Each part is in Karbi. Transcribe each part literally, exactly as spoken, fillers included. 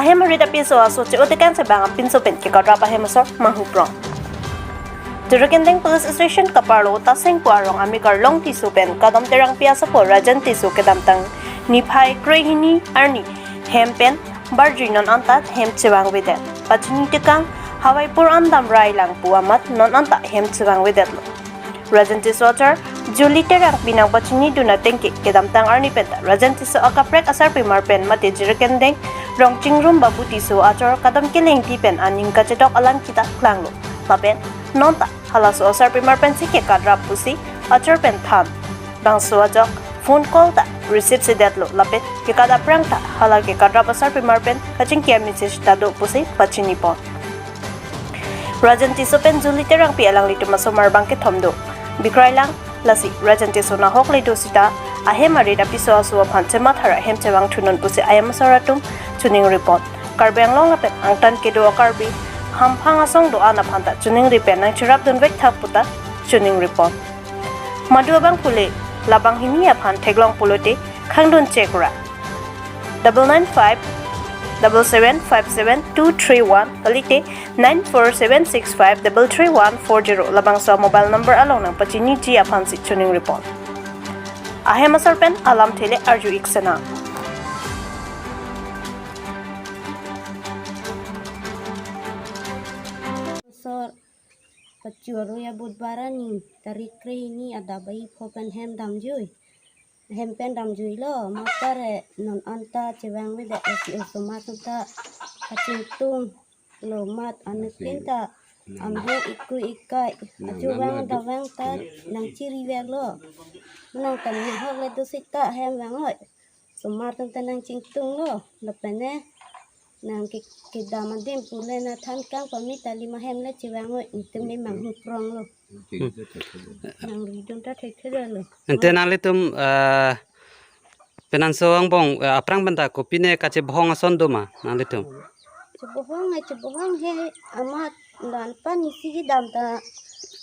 Ahem arit apiso aso che-otekang chevang apinso pen kekadrap ahem asor manghuprong. Jirikindeng Police Station kaparlo Tasengpu arong amekar Long Tisso pen Kadom Terangpi asopo Rajen Tisso kedamtang niphai krehini arni hem pen barjui non anta hem chevangvedet. Pachinitekang Hawaipur an damrai lang pu amat non anta hem chevangvedetlo. Rajen Tisso achar Julie Terangpi nangpachinidun atengke kedamtang arni penta Rajen Tisso akaprek asarpimar pen mate Jirikindeng Rongchingrum Babu Tisso achar Kadom Kelengpi pen aning kachedok alam kita klanglo. Lapen nonta halaso asarpimar pensi kekadrap pusi achar pen than. Bangso ajok phone call ta receive si detlo lapen kekat aphrang ta hala kekadrap asarpimar pen kachingki a-message ta do pusi pachinipon. Rajen Tisso pen Julie Terangpi alanglitum asomar bang kethom do. Bikrailang, lasi Rajen Tisso nahok le do sita ahem arit apiso aso aphan chemathara hem chevang thunon pusi ahem asor atum chiningripon. Karbi Anglong lapen angtan kedo a-Karbi hamphang asong do-an aphan ta chiningri pen nangcherapdun vek tha puta chiningripon. Madu abang pule labang hini aphan theklong pulote khangdun chekra. Double nine five double seven five seven two three one kalite nine four seven six five double three one four zero labangso mobile number along nangpachiniji aphansi chiningripon. Ahem asor pen alamthe le arju-ik sena. Asor pachorui a-Budhbar arni tarik krehini adap baji pho pen hem damjui. Hem pen damjuilo, matare non anta chevangvedet lasi osomar atum ta kachingtunglo mat anuttin ta amhe iku ikai ajuvang davang ta nangchiriverlo. Nang tame hok le do sita hem vang oi. Osomar atum ta nangchingtunglo, lapene nang ke, kedam adim pule na thankang pamit alim ahem le chevang oi, itum le manghupronglo. Nangridun ta thekthedetlo. Ante nanglitum, eh, penanso angbong, eh, aphrang penta kopine kachebohong ason do ma nanglitum? Chebohong, eh, chebohong he amat dan pan isi kedam ta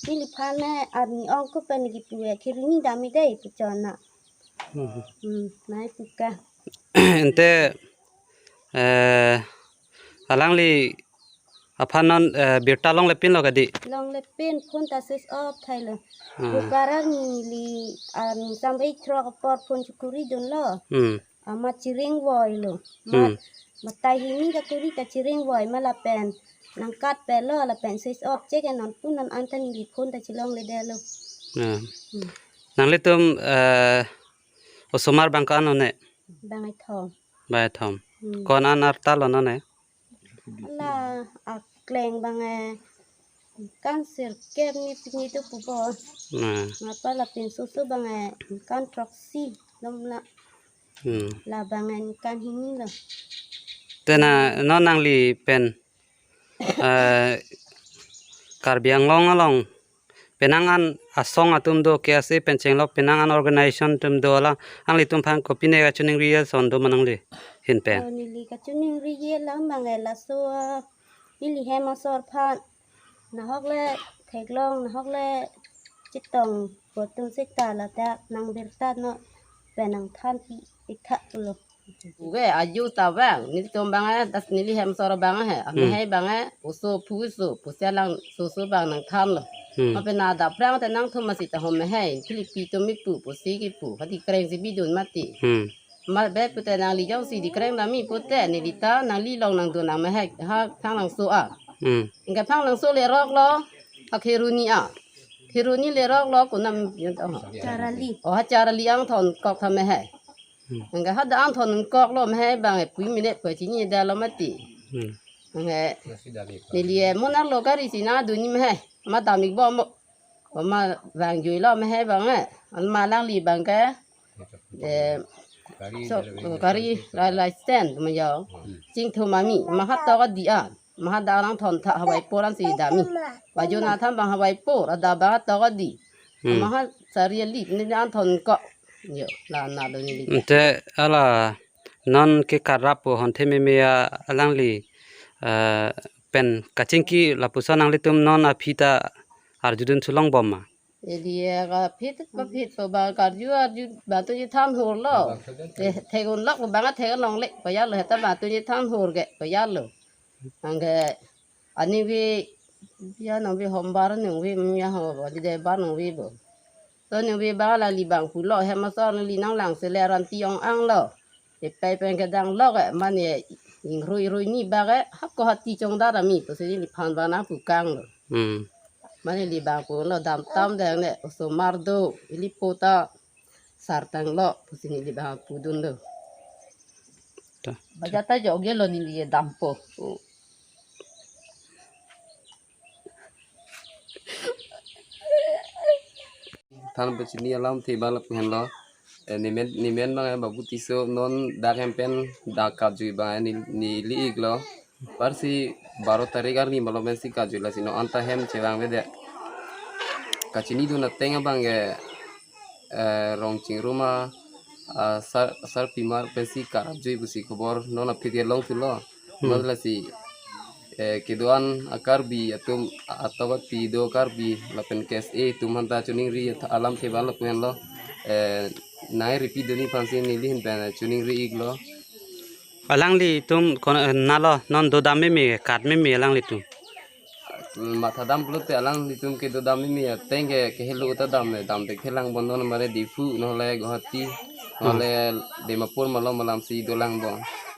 neliphan, eh, arni ong ko pen kipu, eh, khirni dam-i dei pu chona. Hmm. Hmm, nai puka. Ante, eh, alangli aphan non, eh, birta longlepinlo kadi? Longlepin, phone ta switch off thailo. Hmm. Bukara neli, ah, neli sampai throk apor phone chekuridunlo. Hmm. Amat chiringvoilo. Hmm. Mat, matai hini ta kuri ta chiringvoi ma lapen nangkatpelo lapen switch off che ke non pu non anta neli phone ta chelongledetlo. Hmm. Hmm. Nanglitum, eh, osomar bang ko-an lo ne? Bang kethom. Bang kethom. Hmm. Ko-an an arta lo non ne? La akleng bang, eh, kan sirkep ni pini tu pupo. Nah. Ngapa la pinsusu bang, eh, kan throksi lom la. Hmm. La bang, eh, kan hini lo. Te na non nangli pen, eh, Karbi Anglong along penang an asong atum do, K S A pen chenglok penang an organization atum do, la nanglitum aphan kopine kachiningri ason do ma nangli ahin pen? Oh, neli kachiningri ye lang bang, eh, laso, ah, neli hem asor aphan nahok le theklong, nahok le chetong pu atum seta ladak nang birta non pen nangthanpi-ik tha pulo. Uge aju ta bang, nelitum bang, eh, das neli hem asor bang, eh, hmm, amahai bang, eh, oso phu oso, pusi alang soso bang nangthanlo. Hmm. Ma pen adap aphrang te nangthum masi ta hom amahai, Philippi atum mi pu, pusi kipu, hadi kreng si bidun mati. Hmm. Ma be pute nangli jongsi dikreng dam-i pute, neli ta nangli long nangdun nang amahai, ha Phanglangso a. Hmm. Anke Phanglangso leroklo, ha Kheroni a. Kheroni leroklo, konam yun ta ho. Charali. Oh, ha Charali angthonkok tha amahai. Hmm. Anke hadak angthonkoklo amahai bang, eh, pui minute pui chinidetlo mati. Hmm. Anke neli, eh, monarlo gari si nangdun-i amahai. Ma dam-ik bomlo. Oma vangjuilo amahai bang, eh. An ma alangli bang ke, eh, so, gari railway stand ma jo. Hmm. Chingthum ami, ma hadak adi a. Ma hadak nangthon tha Hawaipur ansi dam-i. Baju nathan bang Hawaipur, adap bang hadak adi. Hmm. Ma ha Charali ni nangthonkok. Jo, la na do neli. Ante hala non kekadrap pu honthe meme alangli, eh, pen kachingki lapuson nanglitum non aphi ta arjudun chelong bom ma? Jadi ya ka phit pa phit pa ba karju arju batu ji than hor lo. Eh, thegon lok ba nga thegon long le pa ya lo heta batu ji than hor ge pa ya lo. Angge ani vi ya nang vi hombar nang vi ya ho ba di de ba nang vi bo. To nang vi ba la li bang pulo he ma so nang li nang lang se le ran ti ong ang lo. Epai pen kedang lok e mane ingrui rui ni bak e hap ko hati chong dar ami pusi neli phan bang nang pukang lo. Hmm. Mane li bang pu lo dam tam deng ne osomar do ili po ta sartang lo pusi neli bang pudun lo. Ta. Baja ta jogelo neli dampo. Than pachini alamthe bang lapu henlo. Eh, nemen nemen bang eh Babu Tisso non dak hem pen dak kajui bang eh, neli ik lo. Parsi baro tarik arni malom pensi kajui lasi non anta hem chevang vede. Kachini dun ateng abang eh, eh, Rongchingrum a, ah, sar sarpimar pensi karap jui pusi khobor non aphi dia long thulo. Hmm. Mat lasi eh, kedo-an a-Karbi atum atok api do Karbi lapen K S A atum hanta choningri alamthe bang lapu henlo. Eh, nai repeat duni phansi neli hin pen choningri ik lo. Alanglitum kon nalo non dodam meme kat meme alanglitum. Matha dam pulote alanglitum kedo dam meme ateng ke kehelo ta dam dam te kelang bon non mare Diphu nole Guwahati nole Dimapur malom malam si dolang bon.